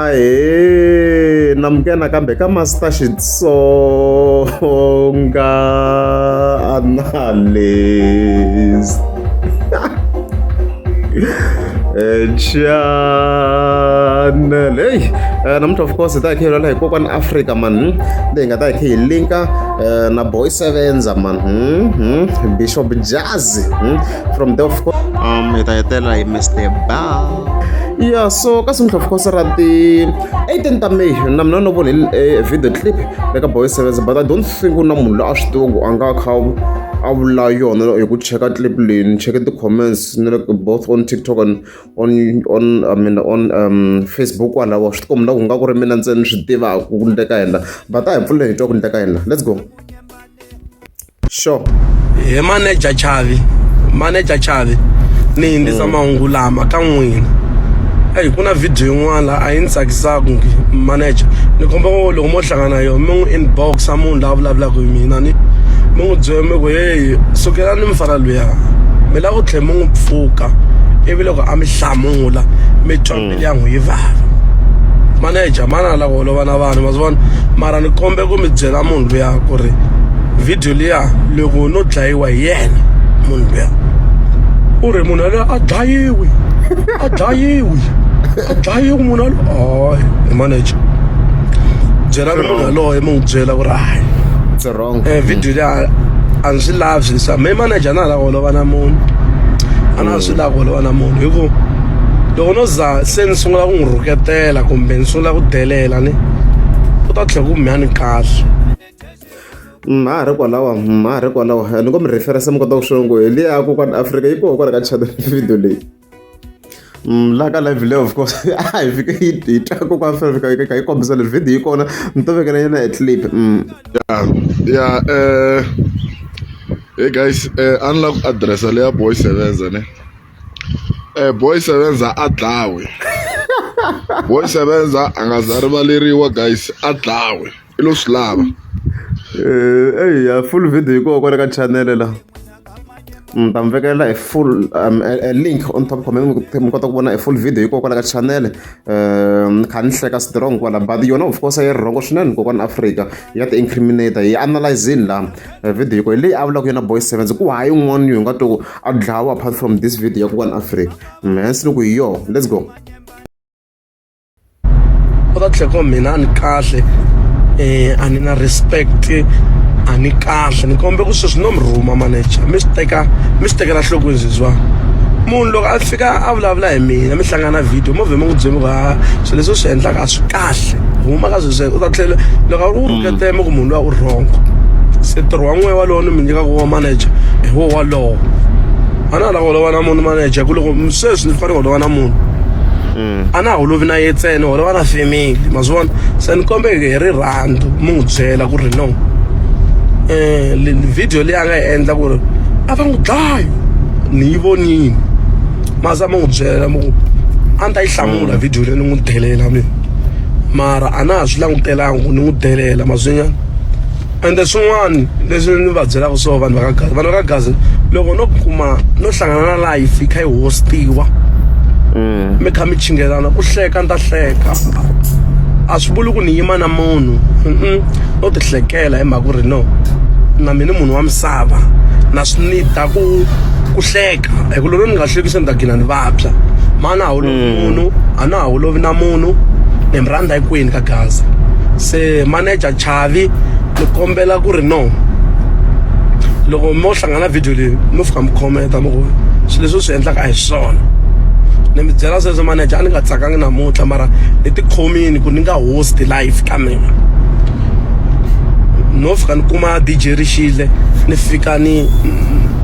Ahee namukela nakambe ka Master Xitsonga Analyst channel hey namuntlha of course hi ta hi kha hi lwela hi kokwani Africa man leyi nga ta hi kha hi linka na Boy Sevenza man Bishop Jazz from there of course hi ta hetelela hi Mr Ba ya so ka siku of course ra ti 18 ta May na mina no vona hi video clip le ka Boy Sevenza but I don't think ku na munhu loyi a swi tiva ku a nga kha a vula yona hi ku cheka clip leyi ni cheke ti-comments ni le both on TikTok and on I mean on Facebook kwalaho swi tikomba na ku nga ku ri mina ntsena ni swi tivaka ku ndleka yini la but a hi pfuleni hi twa ku ndleka yini la let's go. Sure. He manager Chavi, manager Chavi, ni hindzisa mahungu lama ka n'wina. Eyi ku na video yin'wana la a yi ni tsakisaka manager ni komba ku loko mo hlangana na yona mi n'wi inbox munhu la vulavulaka hi mina ni mi n'wi byela mi ku heyi sukelani mufana luya mi lava ku tlhela mi n'wi pfuka ivi loko a mi hlamula mi twa mbilu ya n'wi yi vava manager mana la ku holova na vanhu ma swi vona mara ni kombe ku mi byela munhu luya ku ri video liya loko no dlayiwa hi yena munhu luya u ri munhu yaloye a dlayiwi a dlayiwi a dlayiwi munhu yaloye hayi hi manager byela munhu yaloye mi n'wi byela ku ri hayi It's wrong. Video liya a ni swi lavi swilo leswiya me manager na ha la ku holova na munhu a na ha swi lavi ku holova na munhu hi ku loko no za se ni sungula ku n'wi rhuketela kumbe ni sungula ku delela ni u ta tlhela ku mi a ni kahle. Ha ha ri kwalawa ha ha ri kwalawa ni ngo mi reference mi kota ku swi ngo hi liya kokwani Afrika yi koho kwala ka channel video leyi la ka live leyi of course a hi fike hi hi twa kokwani Afrika yi kha yi kombisa leswi video yi kona ni to vekela yena e clip. Ya hey guys a ni lava ku address-a leya boy sevenza ne. Boy Sevenza a dlawe Boy Sevenza a nga za rivaleriwa guys a dlawe i lo swi lava. Eya full video yi kona kwale ka channel la ni ta mi vekela hi full a link on top comment mi kota ku vona hi full video yi kona kwala ka channel ni kha ni hleka strong kwala but yona of course yi ri wrong swinene kokwani Afrika ya ti incriminate yi analyzini la video yi ko hi leyi a vulaka yona Boy Sevens ku hayi yin'wana yi nga twa ku a dlawa apart from this video ya kokwani Afrika hence ni ku hi yoho let's go. U ta tlhela ku mina a ni kahle a ni na respect a ni kahle ni kombe ku sweswi no mi rhuma manager mi swi teka mi swi tekela nhlokweni sweswiwani munhu loko a fika a vulavula hi mina mi hlangana video mo vhe mi n'wi byela ku ha swilo leswi u swi endlaka a swi kahle huma ka swilo sweswo u ta tlhela loko a ri u rhuketela mi ku munhu luya u wrong se ntirho wa n'wehe walowo ni mi nyikaka wa manager hi wo walowo a na ha lava ku holova na munhu manager ku loko sweswi ni fanele ku holova na munhu a na ha holovi na ye ntsena holova na family ma swi vona se ni kombe hi rirhandzu mi n'wi byela ku ri no video leyi a nga yi endla ku ri a va n'wi dlayi ni yi vonile ma za mi n'wi byela mi ku a ni ta yi hlamula video leyi ni n'wi delela mina mara a na ha swi langutelanga ku ni n'wi delela maswinyana ende swin'wana leswi ni va byelaka swona vanhu va ka gaza vanhu va ka gaza loko no kuma no hlangana na life yi kha yi hostiwa mi kha mi chingelana ku hleka ni ta hleka a swi vuli ku ni yima na munhu no ti hlekela hi mhaka ku ri no na mina munhu wa misava na swi nida ku ku hleka hi ku loko ni nga hlekisi ni ta gina ni vabya ma na holovi munhu a na ha holovi na munhu ni mi rhandza hinkwenu ka gaza se manager Chavi ni kombela ku ri no loko mo hlangana video leyi mo fika mi comment-a mi ku swilo leswi u swi endlaka a hi swona ni mi byela sweswo manager a ni nga tsakangi namuntlha mara ni tikhomini ku ni nga host live ka mina no fika ni kuma DJ Rixile ni fika ni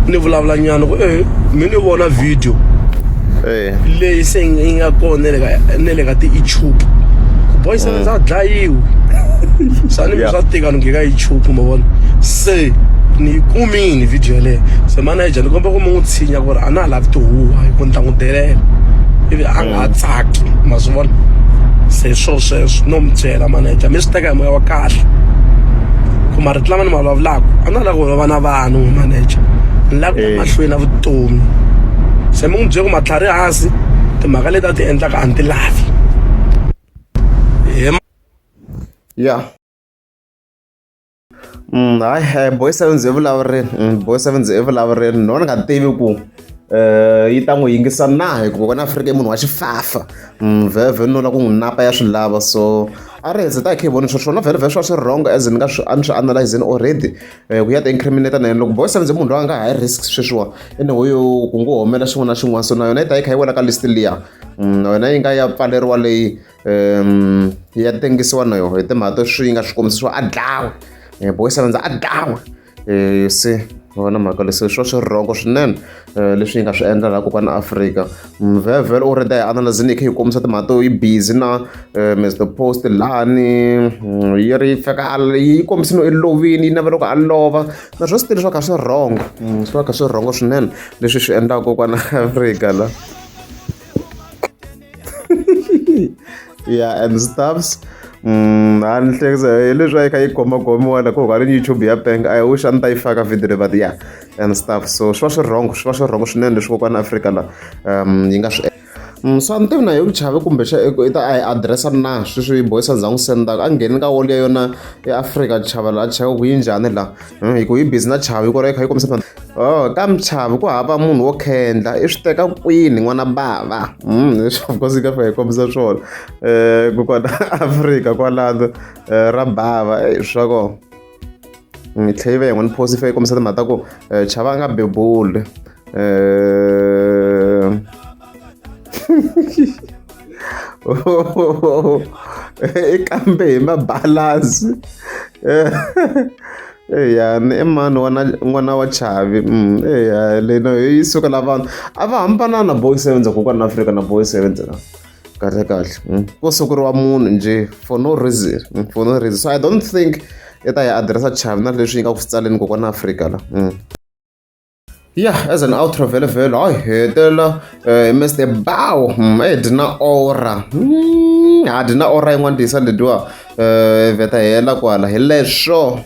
ni vulavula nyana ku e mi ni vona video leyi se yi nga kona na le ka na le ka ti-YouTube boy se a dlayiwi swa ni swa tika ni ngheka YouTube ma vona se ni yi kumini video yaleyo se manager ni komba ku mi n'wi tshinya ku ri a na ha lavi tihuwa hi ku ni ta n'wi delela ivi a nga ha tsaki ma swi vona se swo sweswo no mi byela manager mi swi teka hi moya wa kahle ku marito lama ni ma vulavulaka a na lava ku holova na vanhu manager ni lava ku ya mahlweni na vutomi se mi n'wi byele ku matlhari hansi timhaka leti a ti endlaka a ni ti lavi. Ya Hayi, Boy Sevens i vulavurini, Boy Sevens i vulavurini. No ni nga tivi ku yi ta n'wi yingisa na hikuva kona Afrika i munhu wa xifafa, vhevhe no lava ku n'wi napa ya swi lava. So a ri hi ta hi kha hi vona swona vhele vhele swa swi wrong as ni nga swi a ni swi analyze-ini already ku ya ti-incriminate na yena. Loko Boy Sevens i munhu loyi a nga high risk sweswiwa, anyway ku ngo humela xin'wana na xin'wana, so na yona yi ta yi kha yi wela ka list liya, na yona yi nga ya pfaleriwa leyi ya tengisiwa na yona hi timhaka to swi nga swi kombisa swo a dlawa, Boy Sevens a dlawa. Se vona mhaka leswi swo swi wrong swinene leswi yi nga swi endla laha kokwana Afrika. Vhele already a hi analyze-ini hi kha hi kombisa timhaka to yi busy na Mr Post lani, yi ri fika yi kombise no i lovini, yi navela ku a lova na swo still swa kha swi wrong, swi va kha swi wrong swinene leswi swi endlaka kokwana Afrika la. Yeah, and stuffs. A ni hlekisa hi leswi a yi kha yi khomakhomiwa la ku ri YouTube ya penga. I wish a ni ta yi faka video leyi, but yeah and stuff. So swi va swi wrong, swi va swi wrong swinene leswi kokwana Afrika la yi nga swi. So a ni tivi na hi ku chavi kumbe xa i ta a yi address na sweswi Boy Sevens a n'wi sendaka a ngheni ka wall ya yona ya Afrika chava la a chava ku yi njhani la, hi ku yi busy na Chavi ku ri yi kha yi kombisa oh ka Mchavi ku hava munhu wo khendla i swi teka kwini n'wana bava. Leswi of course yi nga fika yi kombisa swona kokwana Afrika kwalano ra bava swa kona. Yi tlhela yi va yin'wana post yi fika yi kombisa timhaka ta ku Chava a nga bebuli. I kambe hi mabalansi eya ni i mani n'wana n'wana wa Chavi, eya leyi na yi suka la vanhu a va hambana na Boy Sevens kokwana Afrika na Boy Sevens la kahle kahle ko sukuriwa munhu njhe for no reason, for no reason. So I don't think i ta yi address-a Chavi na leswi yi nga ku swi tsaleni kokwana Afrika la. Yeah, as an outro vhele vhele hayi hi hetelela hi Mr Bow, e dyi na aura, ha dyi na aura yin'wana tiyisa ledyiwa vheta hela kwala hi leswo.